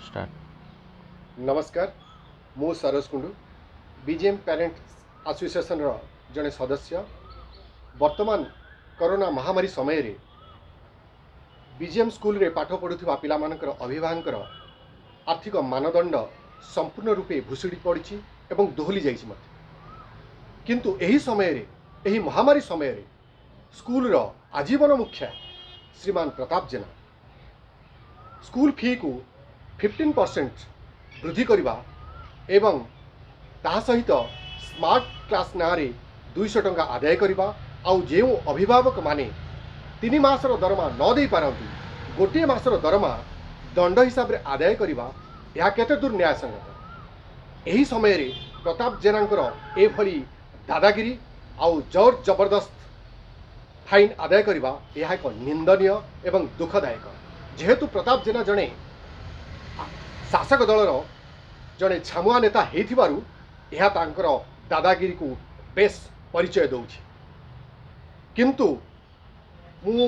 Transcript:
Start. ନମସ୍କାର, ମୁଁ Saroj Kundu, BGM parent ଆସୋସିଏସନ୍ର ଜଣେ ସଦସ୍ୟ। ବର୍ତ୍ତମାନ କରୋନା ମହାମାରୀ ସମୟରେ ବିଜିଏମ୍ ସ୍କୁଲରେ ପାଠ ପଢ଼ୁଥିବା ପିଲାମାନଙ୍କର ଅଭିଭାବକଙ୍କର ଆର୍ଥିକ ମାନଦଣ୍ଡ ସମ୍ପୂର୍ଣ୍ଣ ରୂପେ ଭୁଷୁଡ଼ି ପଡ଼ିଛି ଏବଂ ଦୋହଲି ଯାଇଛି ମଧ୍ୟ। କିନ୍ତୁ ଏହି ସମୟରେ, ଏହି ମହାମାରୀ ସମୟରେ ସ୍କୁଲର ଆଜୀବନ ମୁଖିଆ ଶ୍ରୀମାନ ପ୍ରତାପ ଜେନା ସ୍କୁଲ ଫିକୁ 15% ବୃଦ୍ଧି କରିବା ଏବଂ ତାହା ସହିତ ସ୍ମାର୍ଟ କ୍ଲାସ୍ ନାଁରେ 200 ଟଙ୍କା ଆଦାୟ କରିବା, ଆଉ ଯେଉଁ ଅଭିଭାବକମାନେ 3 ମାସର ଦରମା ନ ଦେଇପାରନ୍ତି, ଗୋଟିଏ ମାସର ଦରମା ଦଣ୍ଡ ହିସାବରେ ଆଦାୟ କରିବା, ଏହା କେତେ ଦୂର ନ୍ୟାୟସଙ୍ଗତ? ଏହି ସମୟରେ ପ୍ରତାପ ଜେନାଙ୍କର ଏଭଳି ଦାଦାଗିରି ଆଉ ଜୋର ଜବରଦସ୍ତ ଫାଇନ୍ ଆଦାୟ କରିବା, ଏହା ଏକ ନିନ୍ଦନୀୟ ଏବଂ ଦୁଃଖଦାୟକ। ଯେହେତୁ ପ୍ରତାପ ଜେନା ଜଣେ ଶାସକ ଦଳର ଜଣେ ଛାମୁଆ ନେତା ହେଇଥିବାରୁ ଏହା ତାଙ୍କର ଦାଦାଗିରିକୁ ବେଶ ପରିଚୟ ଦେଉଛି। କିନ୍ତୁ ମୁଁ